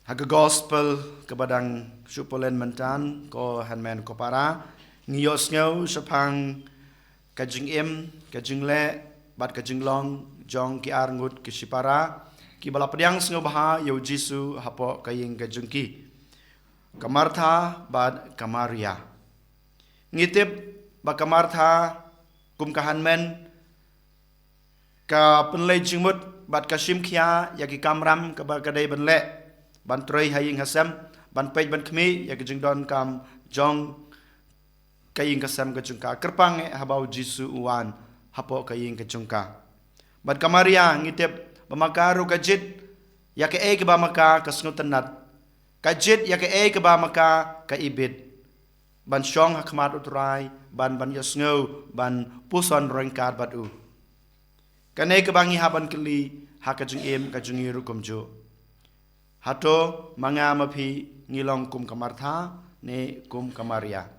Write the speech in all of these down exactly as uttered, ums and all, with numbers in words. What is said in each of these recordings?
Ha ka gospel kaba dang shu pule mynta, ko hynmen ko para, ngi ïohsngew shaphang ka jingim, ka jingleh, bad ka jinglong jong ki arngut ki shipara kiba la pdiang sngewbha ïa u Jisu hapoh ka ïing ka jong ki, ka Martha bad ka Maria. Ngi tip ba ka Martha, kum ka hynmen, ka pynleit jingmut bad ka shim khia ïa ki kamram kaba ka dei ban leh, ban trei ha ïing ha sem, ban peit ban khmih ïa ka jingdonkam jong ka ïing ka sem ka jong ka, kyrpang eh haba u Jisu u wan hapoh ka ïing ka jong ka. Bad ka Maria, ngi tip ba ma ka ruh ka jied ïa kaei kaba ma ka ka sngewtynnad, ka jied ïa kaei kaba ma ka ka ibit, ban shong ha khmat u Trai, ban, ban ïohsngew, ban puson ryngkat bad u. Kane kaba ngi hap ban kylli ha ka jingim ka jong ngi ruh kumjuh. Hato ma nga ma phi ngi long kum ka Martha ne kum ka Maria?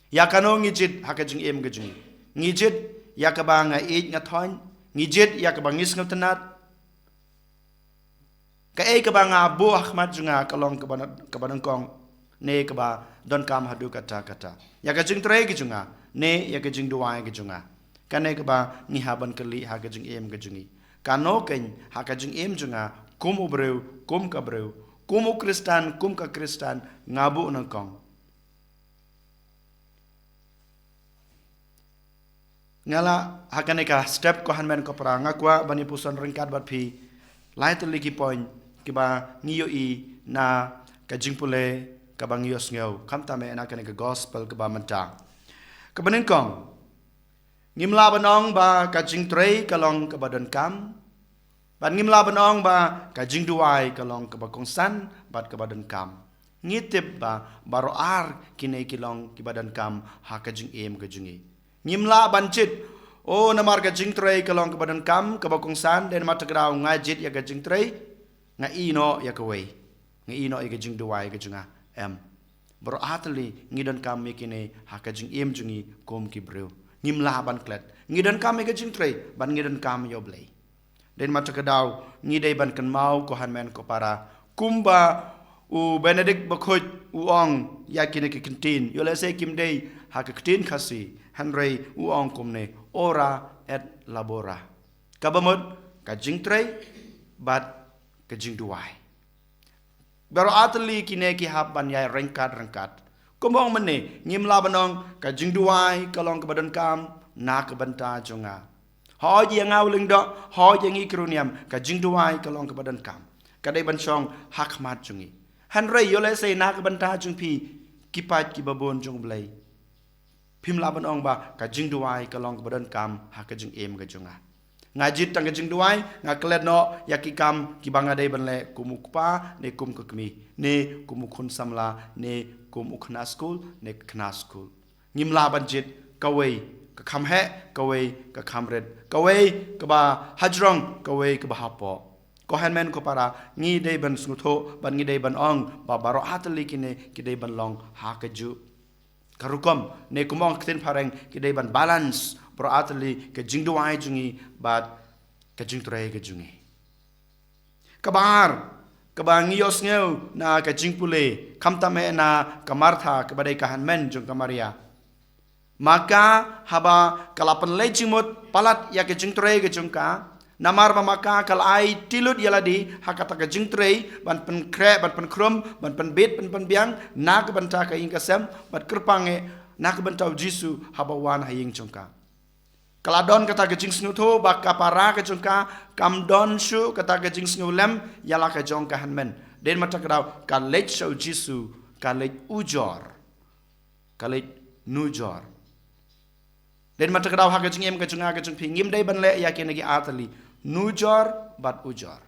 Ïa kano ngi jied ha ka jingim ka jong ngi? Ngi jied ïa kaba nga ïeit nga thoiñ? Ngi jied ïa kaba ngi sngewtynnad? Kaei kaba nga buh ha khmat jong nga ka long kaba, kaba nyngkong ne kaba donkam haduh katta katta? Ïa ka jingtrei ka jong nga ne ïa ka jingduwai ka jong nga? Kane kaba ngi hap ban kylli ha ka jingim ka jong ngi. Kano keiñ ha ka jingim jong nga, kum u briew, kum ka briew, kum u Khristan, kum ka Khristan, nga buh nyngkong? Nga la, ha kane ka step ko hynmen ko para, nga kwah ban ïa puson ryngkat bad phi lai tylli ki point kiba ngi ïohi na ka jingpule kaba ngi ïohsngew, khamtam eh na kane ka gospel kaba mynta. Kaba nyngkong, ngim lah ban ong ba ka jingtrei ka long kaba donkam, bad ngim lah ban ong ba ka jingduwai ka long kaba kongsan bad kaba donkam. Ngi tip ba baroh ar kine ki long kiba donkam ha ka jingim ka jong ngi. Ngim lah ban jied, o, namar ka jingtrei ka long kaba donkam, kaba kongsan, dei namar kata ka daw nga jied ïa ka jingtrei, nga ïehnoh ïa kawei, nga ïehnoh ïa ka jingduwai ka jong nga. Em. Baroh ar tylli ngi donkam ïa kine ha ka jingim jong ngi kum ki briew. Ngim lah ban klet. Ngi donkam ïa ka jingtrei, bad ngi donkam ïa u Blei. Dei namar kata ka daw ngi dei ban kynmaw ko hynmen ko para, kumba u Benedict Bakhuid u ong ïa kine ki ktien, ïoh lehse kim dei ha ka ktien Khasi, hynrei u ong kumne: Ora et labora. Kaba mut ka jingtrei bad ka jingduwai. Baroh ar tylli kine ki hap ban ïaid ryngkat ryngkat. Kumba ong mynne, ngim lah ban ong ka jingduwai ka long kaba donkam na ka bynta jong nga. Hooid ïa nga u lyngdoh, hooid ïa ngi ki riewniam, ka jingduwai ka long kaba donkam. Ka dei ban shong ha khmat jong ngi. Hynrei ïoh lehse na ka bynta jong phi, ki paid kiba bun jong u Blei, phim lah ban ong ba ka jingduwai ka long kaba donkam ha ka jingim ka jong nga. Nga jied tang ka jingduwai, nga klet noh ïa ki kam kiba nga dei ban leh kum u kpa, ne kum ka kmie, ne kum u khun samla, ne kum u khynnah skul, ne ka khynnah skul. Ngim lah ban jied kawei ka kham heh, kawei ka kham rit, kawei kaba hajrong, kawei kaba hapoh. Ko hynmen ko para, ngi dei ban sngewthuh bad ngi dei ban ong ba baroh ar tylli kine ki dei ban long ha kajuh ka rukom, ne kumba ong ka ktien phareng, ki dei ban balance, baroh ar tylli ka jingduwai jong ngi bad ka jingtrei ka jong ngi. Kaba ar, kaba ngi ïohsngew na ka jingpule, khamtam eh na ka Martha kaba dei ka hynmen jong ka Maria. Ma ka, haba ka la pynleit jingmut palat ïa ka jingtrei ka jong ka, namar ba ma ka ka la aiti lut ïa lade ha kata ka jingtrei ban pynkhreh, ban pynkhrum, ban pynbit, ban pynbiang na ka bynta ka ïing ka sem, bad kyrpang eh na ka bynta u Jisu haba u wan ha ïing jong ka. Ka la don kata ka jingsngewthuh ba ka para ka jong ka kam don shuh kata ka jingsngewlem ïa la ka jong ka hynmen. Dei namar kata ka daw ka leit sha u Jisu, ka leit ujor, ka leit nujor. Dei namar kata ka daw ha ka jingim ka jong nga ka jong phi, ngim dei ban leh ïa kine ki ar tylli, nujor bad ujor.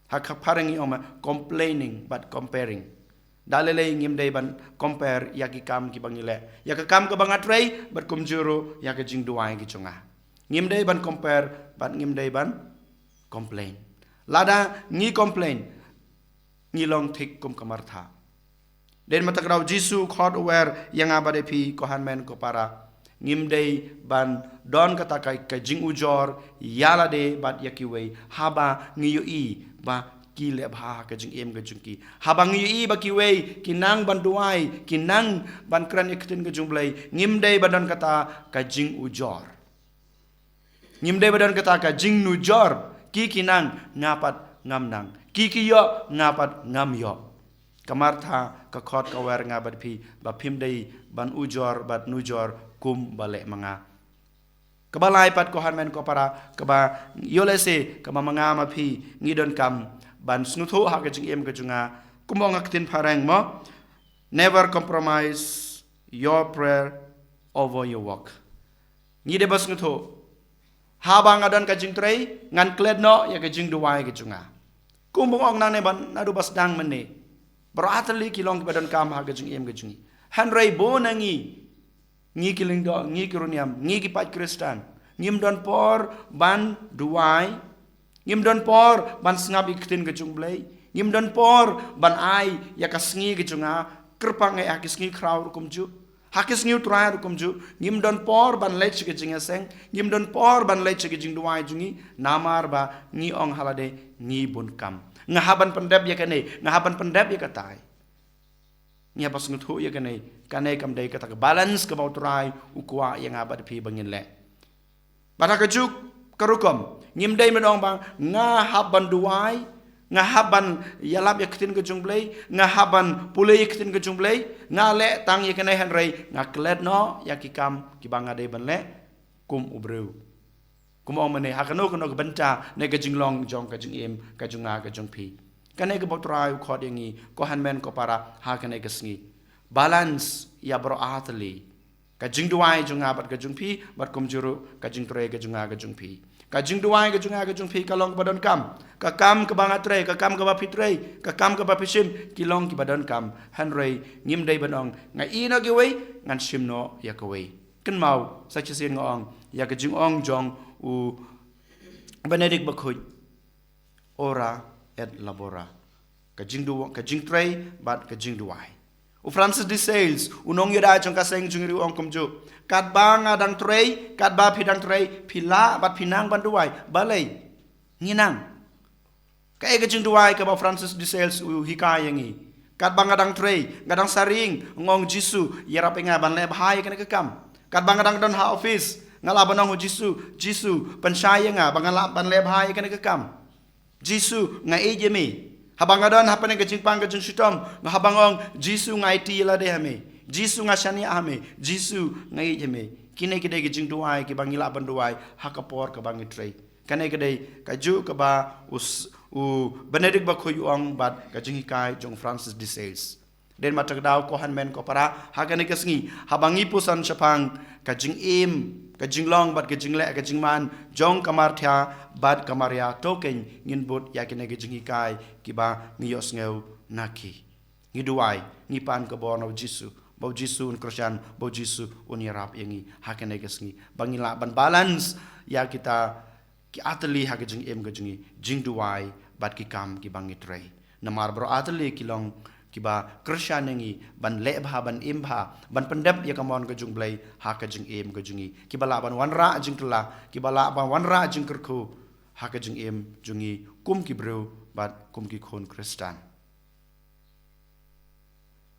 Ha ka phareng ngi ong ma complaining bad comparing. Da lei lei ngim dei ban compare ïa ki kam kiba ngi leh, ïa ka kam kaba nga trei, bad kumjuh ruh ïa ka jingduwai ka jong nga. Ngim dei ban compare bad ngim dei ban complain. Lada ngi complain, ngi long thik kum ka Martha. Dei namar kata ka daw u Jisu u khot u wer ïa nga bad ïa phi, ko hynmen ko para, ngim dei ban don kata ka, ka jingujor ïa lade bad ïa kiwei, haba ngi ïohi ba ki leh bha ha ka jingim ka jong ki. Haba ngi ïohi ba kiwei ki nang ban duwai, ki nang ban kren ïa ka ktien ka jong U Blei, ngim dei ba don kata ka jingujor. Ngim dei ba don kata ka jingnujor. Ki ki nang, nga pat ngam nang. Ki ki ïoh, nga pat ngam ïoh. Ka Martha, ka khot ka wer nga bad phi, ba phim dei ban ujor bad nujor kum ba leh ma nga. Kaba lai pat, ko hynmen ko para, kaba ïoh lehse kaba ma nga ma phi ngi donkam ban sngewthuh ha ka jingim ka jong nga. Kum ong ha ka ktien phareng mo, never compromise your prayer over your work. Ngi dei ba sngewthuh, haba nga don ka jingtrei, ngan klet noh ïa ka jingduwai ka jong nga. Kum ba ong nangne, ban naduh ba sdang mynne, baroh artylli ki long kiba donkam ha ka jingim ka jong ngi. Hynrei bun na ngi, ngi ki lyngdoh, ngi ki ruh niam, ngi ki paid Khristan, ngim don por ban duwai. Ngim don por ban sngap ïa ka ktien ka jong U Blei. Ngim don por ban ai ïa ka sngi ka jong nga, kyrpang eh ha ki sngi khraw ruh kumjuh, ha ki sngi U Trai ruh kumjuh. Ngim don por ban leit sha ka jingïaseng, ngim don por ban leit sha ka jingduwai jong ngi, namar ba ngi ong ha lade ngi bun kam. Nga hap ban pyndep ïa kane, nga hap ban pyndep ïa katai. Ngi hap ban sngewthuh ïa kane, kane kam dei kata ka balance kaba U Trai u kwah ïa nga bad phi ba ngin leh. Bad ha kajuh ka rukom, ngim dei ban ong ba nga hap ban duwai, nga hap ban ïalap ïa ka ktien ka jong U Blei, nga hap ban pule ïa ka ktien ka jong U Blei, nga leh tang ïa kane hynrei nga klet noh ïa ki kam kiba nga dei ban leh kum u briew. Kum ong mynne, ha kano kano ka bynta ne ka jinglong jong ka jingim ka jong nga ka jong phi. Kane kaba U Trai u khot ïa ngi, ko hynmen ko para, ha kane ka sngi. Balance ïa baroh artylli. Ka jingduwai jong nga bad ka jong phi, bad kumjuh ruh ka jingtrei ka jong nga ka jong phi. Ka jingduwai ka jong nga ka jong phi ka long kaba donkam. Ka kam kaba nga trei, ka kam kaba phi trei, ka kam kaba phi shim, ki long kiba donkam. Hynrei ngim dei ban ong, nga ïehnoh kiwei, ngan shim noh ïa kawei. Kynmaw, sa shisien nga ong ïa ka jingong jong u Benedict Bakhuid, ora et labora. Ka jingdu-, ka jingtrei bad ka jingduwai. U Francis de Sales, u nongïada jong ka seng jong ngi ruh u ong kumjuh, katba nga dang trei, katba phi dang trei, phi lah bad phi nang ban duwai. Balei? Ngi nang. Kaei ka jingduwai kaba u Francis de Sales u hikai ïa ngi? Katba nga dang trei, nga dang saring, nga ong, Jisu, ïarap ïa nga ban leh bha ïa kane ka kam. Katba nga dang don ha office, nga lah ban ong, Jisu, Jisu, pynshai ïa nga ba nga lah ban leh bha ïa kane ka kam. Jisu, nga ïeit ïa me. Haba nga don hapdeng ka jingpang ka jingshitom, nga hap ban ong, Jisu, nga aiti ïa lade ha me. Jisu, nga shaniah ha me. Jisu, nga ïeit ha me. Kine ki dei ki jingduwai kiba ngi lah ban duwai ha ka por kaba ngi trei. Kane ka dei kajuh kaba u s-, u Benedict Bakhuid u ong bad ka jinghikai jong Francis de Sales. Dei namar kata ka daw, ko hynmen ko para, ha kane ka sngi, haba ngi puson shaphang ka jingim, ka jinglong bad ka jingleh, ka jingman jong ka Martha bad ka Maria, to keiñ ngin bud ïa kine ki jinghikai kiba ngi ïohsngew na ki. Ngi duwai, ngi pan ka bor na u Jisu, ba u Jisu un kyrshan, ba u Jisu un ïarap ïa ngi ha kane ka sngi, ba ngin lah ban balance ïa kita ki artylli ha ka jingim ka jong ngi, jingduwai bad ki kam kiba ngi trei. Namar baroh artylli ki long kiba kyrshan ïa ngi ban leh bha, ban im bha, ban pyndep ïa ka mon ka jong U Blei ha ka jingim ka jong ngi. Kiba lah ban wanrah jingkylla, kiba lah ban wanrah jingkyrkhu ha ka jingim jong ngi kum ki briew bad kum ki khun Khristan.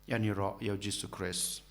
Ïaroh ïa u Jisu Khrist.